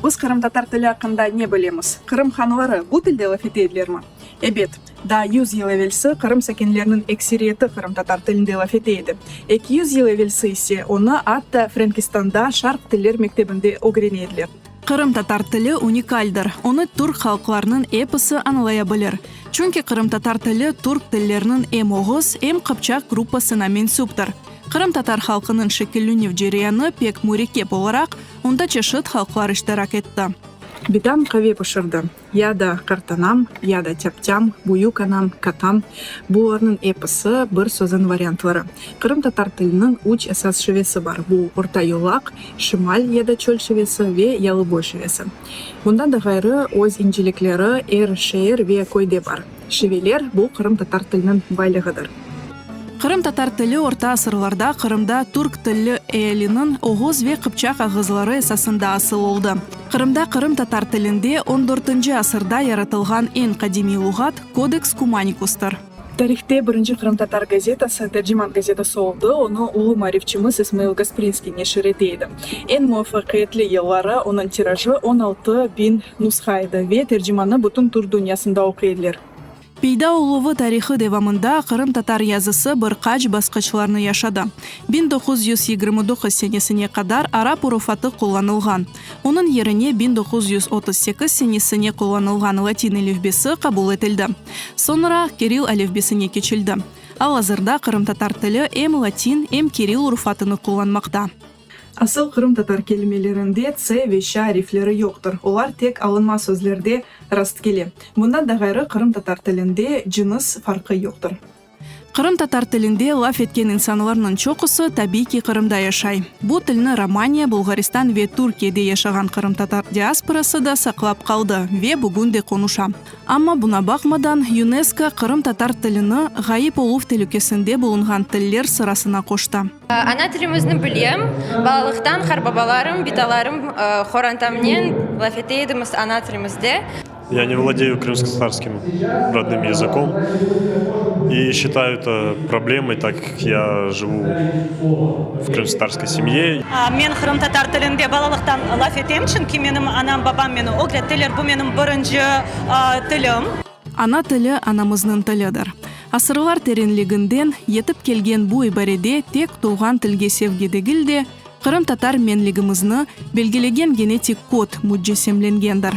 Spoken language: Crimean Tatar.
Biz qırımtatar tili aqqında ne bilemiz? Qırım hanları bu tilde laf ete edilermi? Ebet, daa yüz yıl evelsi Qırım sakinleriniñ ekseriyeti qırımtatar tilinde laf ete edi. 200 yıl evelsi ise onı atta Frenkistanda Şarq tiller mektebinde ögrene ediler. Qırımtatar tili unikaldir, onı türk halqlarınıñ episi añlaya bilir. Çünki qırımtatar tili türk tilleriniñ em oğuz, em qıpçaq gruppasına mensüptir. Qırımtatar halqınıñ şekillünüv ceryanı pek mürekkep olaraq, onda çeşit halqlar iştirak etti. Bitam qave pişirdi. Ya da qartanam, ya da tâptâm, büyük anam, katam, bularnıñ episi bir sözüñ variantları. Qırımtatar tiliniñ üç esas şivesi bar, bu orta yolaq, şimal ya da çöl şivesi ve yalıboy şivesi. Bundan da ğayrı, öz incelikleri er şeer ve köyde bar. Şiveler, bu qırımtatar tiliniñ baylığıdır. Qırımtatar tili orta asırlarda Qırımda türk tilli ealiniñ oğuz ve qıpçaq ağızları esasında asıl oldı. Qırımda qırımtatar tilinde on dörtünci asırda yaratılğan eñ qadimiy luğat Kodeks Kumanikustır. Tarihte birinci qırımtatar gazetası Terciman gazetası oldı, onı ulu maarifçimiz İsmail Gasprinskiy neşir ete edi. Eñ muvafaqiyetli yılları onıñ tirajı 16 biñ nusha edi ve Tercimannı bütün türk dünyasında oquy ediler. Peyda oluvı tarihı devamında qırımtatar yazısı bir qaç basqıçlarnı yaşadı. 1929 senesine qadar arap urufatı qullanılğan. Onıñ yerine 1938 senesine qullanılğan latin elifbesi qabul etildi. Soñra kirill elifbesine keçildi. Al-azırda qırımtatar tili em latin, em kirill urufatını qullanmaqta. Asıl qırımtatar kelimelerinde ts ve ş arifleri yoqtır, olar tek alınma sözlerde rastkele. Bundan da ğayrı, qırımtatar tilinde cınıs farqı yoqtır. Qırımtatar tilinde laf etken insanlarnıñ çoqusı, tabiy ki, Qırımda yaşay. Bu tilni Romaniya, Bulğaristan ve Türkiyede yaşağan qırımtatar diasporası da saqlap qaldı ve bugün de qonuşa. Amma buna baqmadan, UNESCO qırımtatar tilini ğayıp oluv telükesinde bulunğan tiller sırasına qoştı. Ana tilimizni bilem. Balalıqtan qartbabalarım, bitalarım, qorantamnen laf ete edimiz ana tilimizde. Я не владею крымскотатарским родным языком и считаю это проблемой, так как я живу в крымскотатарской семье. Men qırımtatar tilinde balalıqtan laf etem, çünki menim anam, babam meni ögrettiler, bu menim birinci tilim. Ana tili, anamıznıñ tilidir. Asırlar terenliginden yetip kelgen bu ibarede tek tuvğan tilge sevgi degil de, qırımtatar menligimizni belgilegen genetik kod mücessemlengendir.